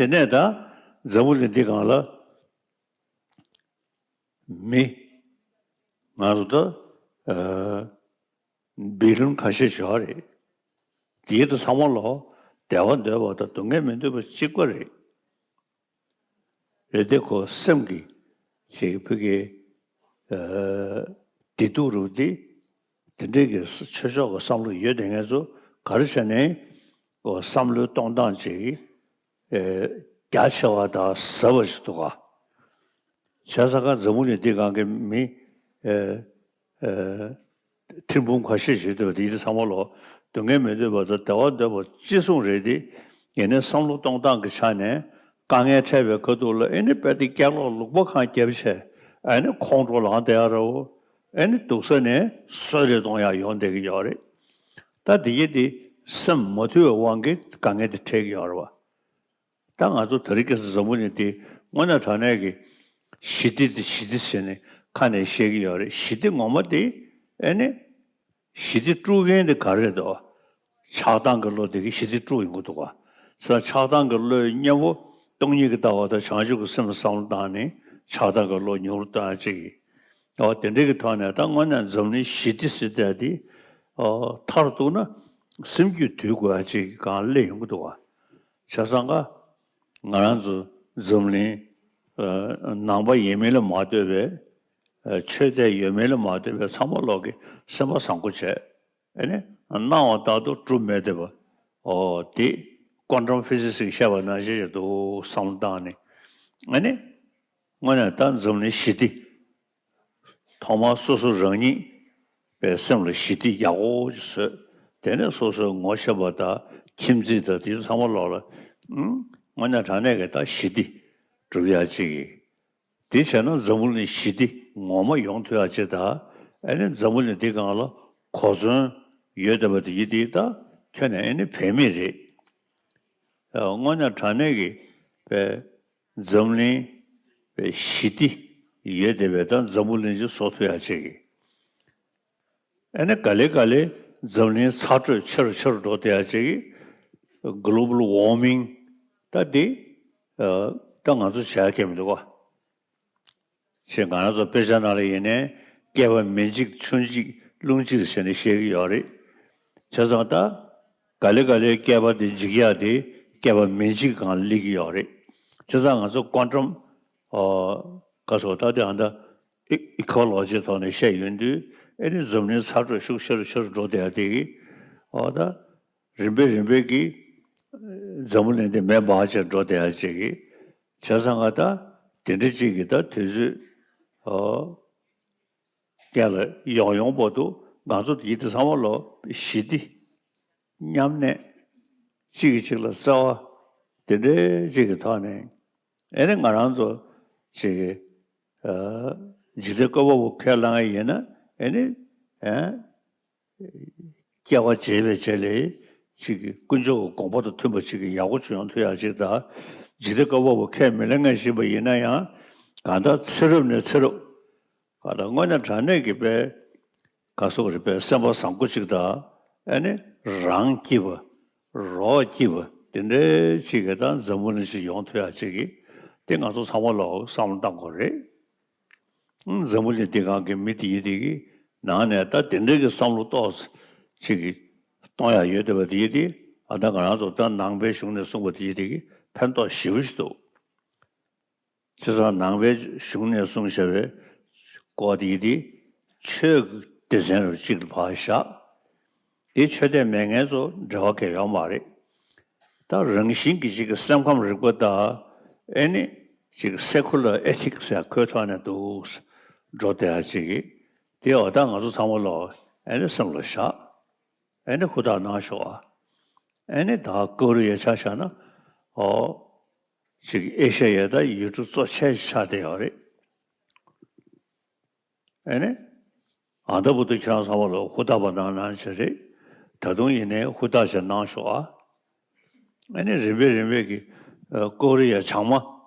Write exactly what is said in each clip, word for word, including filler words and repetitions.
དེ་ནས་ད་འཛམ་བུ་གླིང་འདི་སྒང་ལ་མི་ང་ཚོ་ད་ཨ་བི་ལིན་ཁ་ཤས་ཡོད་རེད། དེའི་དུ་ཚང་མ་ལོ་བདེ་བ་འདོད་པ་དང་སྡུག་བསྔལ་མི་འདོད་པ་གཅིག་པ་རེད། རེད་དེ་ཁོ་སེམས་ཀྱི་ཅིག་ཕ་གི་ཨ་བདེ་སྡུག་རུ་དེ་དེ་འདྲའི་གི་ཆོས་ཕྱོགས་ཀྱི་བསམ་བློ་ཡོད་དེ་ངས་ཚོ་ག་རེ་བྱས་ནས་ཁོ་བསམ་བློའི་གཏོང་སྟངས་ཅིག་ཨ་རྒྱ་ཆེ་བ་དང་ཟབ་པ་ཞིག་འདུག་ག་བྱས་ཙང་ཀ་འཛམ་བུ་གླིང་འདི་སྒང་གི་མི་ཨ་ཨ་ཁྲི་འབུམ་ཁ་ཤས་ཤིག་འདུག་དེ་ཡིན་ཚང་མ་ལོ་སྡུག་བསྔལ་མི་འདོད་པ་དང་བདེ་བ་འདོད་པ་ཅི་གསུང་རེད་དེ། ཡིན་ནའི་བསམ་བློ་གཏོང་སྟངས་ཀྱི་ཆ་ནས་དཀའ་ངལ་འཕྲད་པའི་ཁ་ཐུག་ལ་ཨེ་ནི་དཔེ་དེ་སྐྱག་ལོག་ལུག་པ་གང་བརྒྱབ་བྱས་ཨེ་ནི་ཁོང་ཁྲོ་ལངས་བསྡད་ཡ་རེད། ཨེ་ནི་སྡུག་ས་ནས་གསོད་རེ་གཏོང་ཡ་ཡོང་བསྡད་ཀྱི་ཡོད་རེད། ད་དེ་ཡིན་དེ་སེམས་མ་དུལ་བའི་དབང་གིས་དཀའ་ངལ་དེ་འཕྲད་ཀྱི་ཡོད་རེད་བ། ད་ང་ཚོ་དེ་རིང་ཁ་སང་འཛམ་བུ་གླིང་འདི་དངོས་གནས་དྲང་གནས་ཀྱི་ཞི་བདེ་འདི་ཞི་བདེ་ཟེར་ནས་ཁ་ནས་བཤད་ཀྱི་ཡོད་རེད། ཞི་བདེ་ངོ་མ་དེ་ཨེ་ནི་ཞི་བདེ་དཀྲུག་མཁན་དེ་ག་རེ་རེད་དོ། ཆགས་སྡང་གི་བློ་དེ་གིས་ཞི་བདེ་དཀྲུག་ཡོང་གི་འདུག་ག་ས་ཆགས་སྡང་གི་བློའི་གཉེན་པོ་སྟོང་ཉིད་ཀྱི་ལྟ་བ་དང་བྱང་ཆུབ་ཀྱི་སེམས་ལ་བསམ་བློ་བཏང་ནས་ཆགས་སྡང་གི་བློ་ཉུང་རུ་བཏང་ཡ་གཅིག་གིས། ཨོ་དེ་འདྲའི་གི་ཐོག་ནས་ད་དངོས་གནས་འཛམ་གླིང་ཞི་བདེ་ཟེར་ཡ་དེ་ཨོ་མཐར་གཏུགས་ན་སེམས་རྒྱུད་དུལ་དགོས་ཡ་གཅིག་གི་སྒང་སླེབས་ཡོང་གི་འདུག་ག་བྱས་ཙང་ཀ་ང་རང་ཚོ་འཛམ་གླིང་ཨ་ནང་པ་ཡིན་མིན་ལ་མ་ལྟོས་པའི་ཨ་ཆོས་དད་ཡོད་མེད་ལ་མ་ལྟོས་པའི་ཚང་མ་ལོག་གི་སེམས་པ་བཟང་པོ་བྱས། ཨེ་ནི་སྣང་བ་ལྟར་དུ་གྲུབ་མེད་བསྡད་པ། ཨོ་དེ་ཀོན་ཊམ་ཕི་ཟིག་སི་ཞིག་བཤད་པ་ནང་བཞིན་ཞིག་འདུག་བསམ་བློ་བཏང་ནས། ཨེ་ནི་དངོས་གནས་ད་འཛམ་གླིང་ཞི་བདེ། ཐོག་མར་སོ་སོ་རང་ཉིད་པའི་སེམས་ལ་ཞི་བདེ་ཡག་པོ་ཅིག་བཟོས། དེ་ནས་སོ་སོའི་ངོ་ཤེས་པ་དང་ཁྱིམ་མཚེས་དང་དེ་ཚོ་ཚང་མ་ལོག་ལ་ཨང་དངོས་གནས་དྲང་གནས་ཀྱི་ད་ཞི་བདེ་སྒྲུབ་ཡག་ཅིག་གིས། དེ་བྱས་ན་འཛམ་བུ་གླིང་ཞི་བདེ་ངོ་མ་ཡོང་ཐུབ་ཡག་ཅིག་དང་། ཨ་ནི་འཛམ་བུ་གླིང་འདི་སྒང་ལ་གོ་མཚོན་ཡོད་བསྡད་པ་དེ་ཡིན་དེ་ད་ཁྱོན་ནས་ཨ་ནི་བེད་མེད་རེད། ཨ་དངོས་གནས་དྲང་གནས་ཀྱི་པའི་འཛམ་གླིང་པའི་ཞི་བདེ་ཡོད་བསྡད་པའི་ད་འཛམ་བུ་གླིང་ཅིག་བཟོ་ཐུབ་ཡག་ཅིག་གིས། ཨ་ནི་ག་ལེ་ག་ལེ་འཛམ་གླིང་ཚ་དྲོད་ཆེ་རུ་ཆེ་རུ་འགྲོ་བསྡད་ཡག་ཅིག་གིས། གྷོ་ལོ་བལ་ཝར་མིང་ད་འདི་ཨ་ད་ང་ཚོ་བྱེད་ཡག་གང་ཡང་མི་འདུག་ག་ཞེས་ང་རང་ཚོ་དཔེ་ཆ་ནང་ལ་ཡིན་ནའི་བསྐལ་པ་མེ་གཅིག་ཆུ་གཅིག་རླུང་གཅིག་ཟེར་ནས་བཤད་ཀྱི་ཡོད་རེད། བྱས་ཙང་ད་ག་ལེ་ག་ལེ་བསྐལ་པ་འདི་འཇིག་ཡག་དེ་བསྐལ་པ་མེ་གཅིག་སྒང་སླེབས་ཀྱི་ཡོད་རེད། བྱས་ཙང་ང་ཚོ་ཀོན་ཊམ་ཨ་ག་སོ་ད་དེ་ཨ་ད་ཨི་ཨི་ཀོ་ལོ་ཇི་ཐོག་ནས་བཤད་ཡོང་དུས་ཨེ་ནི་འཛམ་གླིང་ཚ་དྲོད་ཤུགས་ཆེ་རུ་ཆེ་རུ་འགྲོ་བསྡད་ཡག་དེ་གིས་ཨོ་ད། རིམ་པས་རིམ་པས་ཀྱིས་འཛམ་བུ་གླིང་འདི་མེ་འབར་བྱས་འགྲོ་བསྡད་ཡག་ཅིག་གིས། བྱས་ཙང་ང་ད་དེ་འདྲ་ཅིག་གིས་ད་དུས་ཚོད་ཨོ་རྐྱང་ལ་ཡོང་ཡོང་བར་དུ་ང་ཚོ་དེ་དེ་ཚང་མ་ལོ་ཞི་བདེ་མཉམ་གནས་གཅིག་གིས་གཅིག་ལ་བརྩེ་བ་དེ་འདྲ་ཅིག་གི་ཐོག་ནས་ཨེ་ནི་ང་རང་ཚོ་ཅིག་གི་ཨ་འཇིག་རྟེན་བཀོད་པ་པོ་ཁས་བླངས་ཡིན་ན་ཨེ་ནི་ཨེ། སྐྱེ་བ་བརྗེས་པའི་རྗེས་ལ་ཅིག་གི་དཀོན་མཆོག་གི་དགོངས་པ་དང་མཐུན་པ་ཅིག་གི་ཡག་པོ་བྱུང་ཐུབ་ཡག་ཅིག་དང་། འཇིག་རྟེན་བཀོད་པ་པོ་ཁས་མི་ལེན་མཁན་ཞིག་པ་ཡིན་ན་ཡང་གང་ལྟར་ཚེ་རབས་ནས་ཚེ་རབས་གང་ལྟར་དངོས་གནས་དྲང་གནས་ཀྱི་པའི་ག་སོག་རིག་པའི་སེམས་པ་བཟང་པོ་ཅིག་དང་ཨ་ནི་རང་སྐྱིད་པ་རོགས་སྐྱིད་པ་དེ་འདྲའི་ཅིག་གི་ད་འཛམ་བུ་གླིང་ཅིག་ཡོང་ཐུབ་ཡག་ཅིག་གི་དེ་ང་ཚོ་ཚང་མ་ལོག་བསམ་བློ་བཏང་དགོས་རེད། འཛམ་བུ་གླིང་འདི་སྒང་གི་མི་དེ་ཡིན་དེ་གི་ནང་ནས་ད་དེ་འདྲའི་གི་བསམ་བློ་ཏོག་ཙམ་ཅིག་གི་གཏོང་ཡག་ཡོད་བསྡད་པ་དེ་ཡིན་དེ་ཨ་ད་ང་རང་ཚོ་ད་ནང་པའི་གཞུང་ནས་གསུངས་པ་དེ་ཡིན་དེ་གི་ཕན་ཐོགས་ཞེ་པོ་ཞིག་འདུག་བྱས་ཙང་ནང་པའི་གཞུང་ནས་གསུངས་བཞག་པའི་སྐོར་དེ་ཡིན་དེ་ཆོས་ཀྱི་སྡེ་ཚན་རུ་གཅིག་ལ་ཕར་བཞག་དེ་ཆོས་དད་མེད་མཁན་ཚོ་འབྲེལ་བ་གང་ཡང་ཡོད་མ་རེད། ད་རང་བཞིན་གྱི་ཅིག་གི་སེམས་ཁམས་རིག་པ་དང་ཨེ་ནི་ཅིག་སེ་ཁུ་ལར་ཨེ་ཐིག་སི་ཟེར་ཁོའི་ཐོག་ནས་འདུག་འགྲོ་བསྡད་ཡག་ཅིག་གི་དེ་འོ་ད་ང་ཚོ་ཚང་མ་ལོག་ཨེ་ནི་སེམས་ལ་བཞག་ཨེ་ནི་ཧུར་ཐག་གནང་ཤོག་ཨ། ཨེ་ནི་ད་ཀོ་རི་ཡའི་ཆ་བཞག་ན་ཨོ་ཅིག་ཨེ་ཤ་ཡའི་ད་ཡུལ་གྲུ་གཙོ་ཆེ་ཆགས་བསྡད་ཡོད་རེད། ཨེ་ནི། ཨ་ད་བུ་དུ་ཁྱེད་རང་ཚང་མ་ལ་ཧུར་ཐག་པ་གནང་གནང་བྱས་རེད། ད་དུང་ཡིན་ནའི་ཧུར་ཐག་བྱས་གནང་ཤོག་ཨ། ཨེ་ནི་རིམ་པས་རིམ་པས་ཀྱི་ཨ་ཀོ་རི་ཡ་བྱང་མ་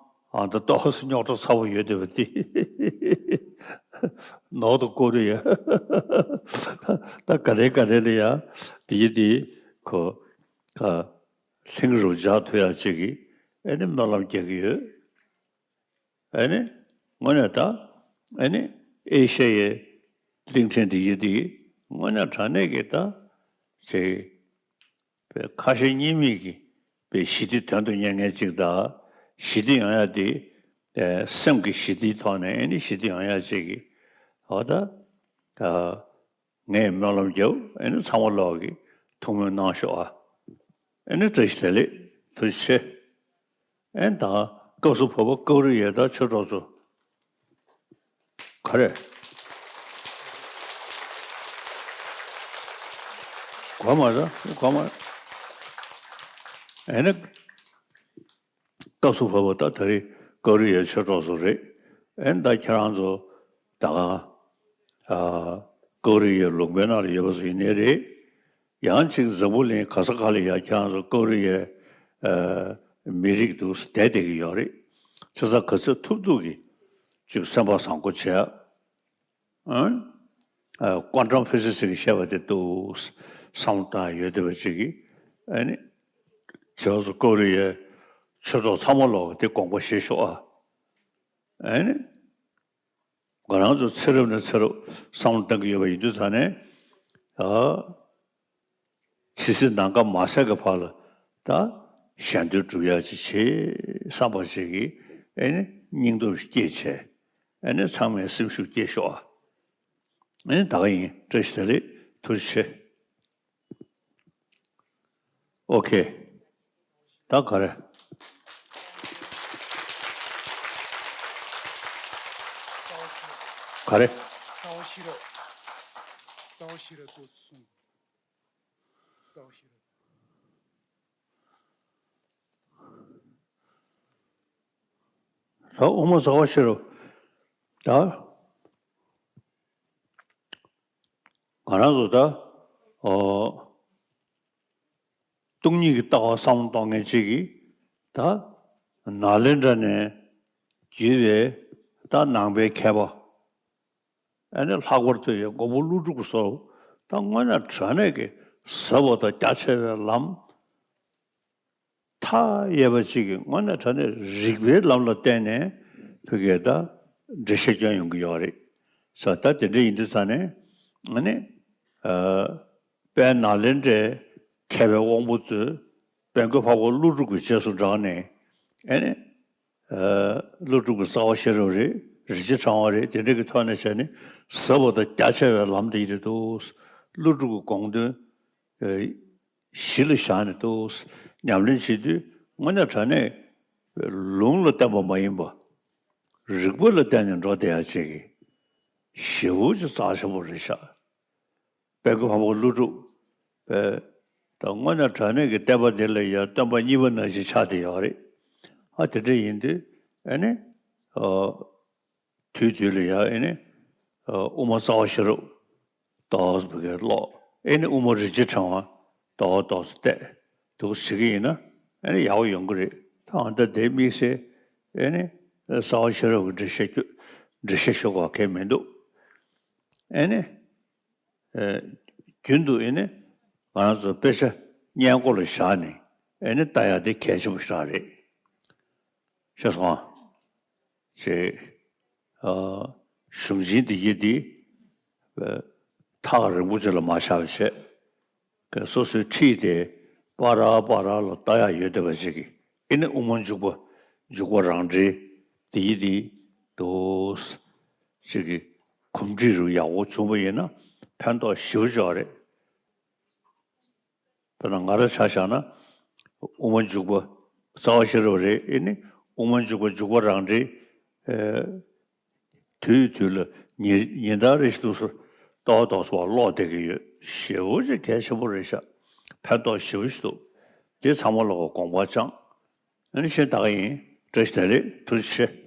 ཨ་ད་ཏོག་ཙམ་རྙོག་དྲ་ཚ་པོ་ཡོད་བསྡད་པ་དེ། ནོར་དུ་ཀོ་རི་ཡ། ད་ག་རེ་ག་རེ་ལ་ཡ་དེ་ཡི་དེ་ཁོ་ཨ་ལྷིང་རུ་འཇགས་ཐུབ་ཡ་ཅིག་གི་ཨེ་ནི་སྨོན་ལམ་རྒྱག་གི་ཡོད། ཨེ་ནི་དངོས་གནས་ད་ཨེ་ནི་ཨེ་ཤ་ཡའི་གླིང་ཕྲན་འདི་ཡི་འདི་དངོས་གནས་དྲང་གནས་ཀྱི་ད་ཅིག་པའི་ཁ་ཞེ་གཉིས་མེད་ཀྱི་པའི་ཞི་བདེ་དོན་དུ་གཉེར་མཁན་ཅིག་དང་། ཞི་བདེ་ཡོང་ཡ་དེ་ཨེ་སེམས་ཀྱི་ཞི་བདེའི་ཐོག་ནས་ཨེ་ནི་ཞི་བདེ་ཡོང་ཡ་ཅིག་གི་འོ་ད་ཨ་ངས་སྨོན་ལམ་རྒྱབ། ཨེ་ནི་ཚང་མ་ལོག་གི་ཐུགས་སྨོན་གནང་ཤོག་ཨ། ཨེ་ནི་བཀྲ་ཤིས་བདེ་ལེགས། ཐུགས་རྗེ་ཆེ། ཨེ་ནི་ད་སྐབས་སུ་བབ་པ་ཀོ་རི་ཡ་དང་ཆོས་གྲོགས་ཚོ། ག་རེ། གོ་མ་རེད། གོ་མ་རེད། ཨེ་ནི་སྐབས་སུ་བབ་པ་ད་ད་རེས་ཀོ་རི་ཡའི་ཆོས་གྲོགས་ཚོ་རེད། ཨེ་ནི་ད་ཁྱེད་རང་ཚོ་ད་ག་ཨ་ཀོ་རི་ཡའི་ལུང་པའི་ནང་ལ་ཡོད་པ་ཚོ་ཡིན་ནའི་རེད། ཡང་ཅིག་འཛམ་བུ་གླིང་ག་ས་ག་ལ་ཡ་ཁྱེད་རང་ཚོ་ཀོ་རི་ཡའི་ཨ་མི་རིགས་འདུག་བསྡད་བསྡད་ཀྱི་ཡོད་རེད། བྱས་ཙང་ག་ཚོད་ཐུབ་ཐུབ་ཀྱིས་ཅིག་སེམས་པ་བཟང་པོ་བྱས། ཨ། ཨ། ཀོན་ཊམ་ཕི་ཟི་སི་ཀྱིས་བཤད་པ་དེ་འདུག་བསམ་བློ་བཏང་ཡོད་བསྡད་པ་ཅིག་གིས། ཨ་ནི། བྱས་ཙང་ཀོ་རི་ཡའི་ཆོས་གྲོགས་ཚང་མ་ལོག་དེ་དགོངས་པ་བཞེས་ཤོག་ཨ། ཨ་ནི། ང་རང་ཚོ་ཚེ་རབས་ནས་ཚེ་རབས་བསམ་བློ་བཏང་གི་ཡོད་པ་ཡིན་དུས་ཙང་ནས། ཨ། ཇི་སྲིད་ནམ་མཁའ་མ་ཟད་ཀྱི་བར་ལ་ད་གཞན་དོན་སྒྲུབ་ཡ་ཅིག་བྱེད་བསམ་པ་ཅིག་གིས་ཨེ་ནི་སྙིང་སྟོབས་སྐྱེད་བྱས། ཨེ་ནི་ཚང་མས་སེམས་ཤུགས་སྐྱེད་ཤོག་ཨ། ཨེ་ནི་ད་ག་ཡིན། བཀྲ་ཤིས་བདེ་ལེགས། ཐུགས་རྗེ་ཆེ། ཨོ་ཁེ། ད་ག་རེ། ག་རེ། རྩ་བ་ཤེས་རབ། རྩ་བ་ཤེས་རབ་ཏུ་གསུངས། རྩ་བ་ཤེས་རབ། ད་དབུ་མ་རྩ་བ་ཤེས་རབ། ད་ང་རང་ཚོ་ད་ཨོ་སྟོང་ཉིད་ཀྱི་ལྟ་བ་བསམ་བློ་གཏོང་མཁན་ཅིག་གིས་ད་ནཱ་ལེནྡྲ་ནས་བརྒྱུད་པའི་ད་ནང་པའི་མཁས་པ། ཨ་ནི་ལྷག་པར་དུ་ཡང་མགོན་པོ་ཀླུ་སྒྲུབ་སོགས་ད་དངོས་གནས་དྲང་གནས་ཀྱི་ཟབ་པ་དང་རྒྱ་ཆེ་བའི་ལམ་མཐའ་ཡས་པ་ཅིག་གིས་དངོས་གནས་དྲང་གནས་རིགས་པའི་ལམ་ལ་བརྟེན་ནས་ཕ་གིར་ད་འགྲེལ་བཤད་སྐྱོན་ཡོང་གི་ཡོད་རེད། ས་ད་དེ་འདྲ་ཡིན་དུས་ཙང་ནས་ཨ་ནི་ཨ་དཔལ་ནཱ་ལེནྡྲའི་མཁས་པའི་དབང་པོ་ཚོས་དཔལ་མགོན་འཕགས་པ་ཀླུ་སྒྲུབ་ཀྱི་རྗེས་སུ་འབྲངས་ནས་ཨ་ནི། ཨ་ཀླུ་སྒྲུབ་ཀྱི་རྩ་བ་ཤེས་རབ་རེད། རིན་ཆེན་ཕྲེང་བ་རེད། དེ་འདྲ་གི་ཐོག་ནས་བྱས་ནས་ཟབ་པ་དང་རྒྱ་ཆེ་བའི་ལམ་དེ་ཡིན་དུས། ཀླུ་སྒྲུབ་ཀྱི་དགོངས་དོན་ཨ་གཞི་ལ་བཞག་ནས་ཉམས་ལེན་བྱེད་དུས་དངོས་གནས་དྲང་གནས་ལུང་ལ་བརྟེན་པ་མ་ཡིན་པ། རིགས་པ་ལ་བརྟེན་ནས་འགྲོ་བསྡད་ཡ་ཅིག་གི་ཞེ་པོ་ཅིག་རྩ་ཆེན་པོ་རེད་ཤག་དཔལ་མགོན་འཕགས་པ་ཀླུ་སྒྲུབ་པས་ད་དངོས་གནས་དྲང་གནས་ཀྱི་བསྟན་པ་འདི་ལ་ཡང་སྟོན་པ་གཉིས་པ་ནང་བཞིན་ཆགས་བསྡད་ཡོད་རེད། ཨ་དེ་འདྲ་ཡིན་དུས་ཨ་ནི་ཨ་དུས་དུས་ལ་ཡང་ཨ་ནི་ཨ་དབུ་མ་རྩ་བ་ཤེས་རབ་ཏོག་ཙམ་བོད་སྐད་ཀློག་ཨ་ནི་དབུ་མ་རིན་ཆེན་ཕྲེང་བ་ཏོག་ཏོག་ཙམ་བལྟས་འདུག་བྱེད་ཀྱི་ཡིན་ན་ཨ་ནི་ཡག་པོ་ཡོང་གི་རེད། ད་ཨ་ད་དེ་དམིགས་བསལ་ཨ་ནི་རྩ་བ་ཤེས་རབ་ཀྱི་འགྲེལ་བཤད་རྒྱུ་འགྲེལ་བཤད་ཞུ་དགོས་གལ་མི་འདུག་ཨ་ནི། ཨེ། རྒྱུན་དུ་ཨེ་ནི། ང་རང་ཚོ་དཔེ་ཆ་སྔས་མགོ་ལ་བཞག་ནས་ཨེ་ནི་ལྟ་ཡག་དེ་གལ་ཆེན་པོ་ཞིག་རང་རེད། ཤེས་སོང་ཨ། ཅེས། ཨ། གཞུང་ཆེན་འདི་གྱད་འདི། ཨ། ཐག་རིང་པོ་ཅིག་ལ་མ་བཞག་པ་བྱས། ཀ་སོ་སོའི་འཁྲིས་དེ་པ་ར་པ་ར་ལ་ལྟ་ཡག་ཡོད་བསྡད་པ་ཅིག་གིས་ཨེ་ནི་དབུ་མ་འཇུག་པ་འཇུག་པ་རང་འགྲེལ་དེ་ཡི་དེ་དུ་ཅིག་གི་གོམས་འདྲིས་རུ་ཡག་པོ་བྱུང་བ་ཡིན་ན་ཕན་ཐོགས་ཞེ་པོ་ཅིག་རེད། དཔེར་ན་ང་རང་ཆ་བཞག་ན་དབུ་མ་འཇུག་པ་རྩ་བ་ཤེས་རབ་རེད། ཨེ་ནི་དབུ་མ་འཇུག་པ་འཇུག་པ་རང་འགྲེལ་ཨེ། དུས་དུས་ལ་ཉིན་ཉིན་ལྟར་རེ་བཞིན་དུ་ཏོག་ཏོག་ཙམ་ཀློག་བསྡད་ཀྱི་ཡོད། ཞེ་པོ་ཅིག་གལ་ཆེན་པོ་རེད་ཤག་ཕན་ཐོགས་ཞེ་པོ་ཞིག་འདུག་དེ་ཚང་མ་ལ་དགོངས་པ་བཅངས། ཨ་ནི་ཤེས་ད་ག་ཡིན། བཀྲ་ཤིས་བདེ་ལེགས། ཐུགས་རྗེ་ཆེ།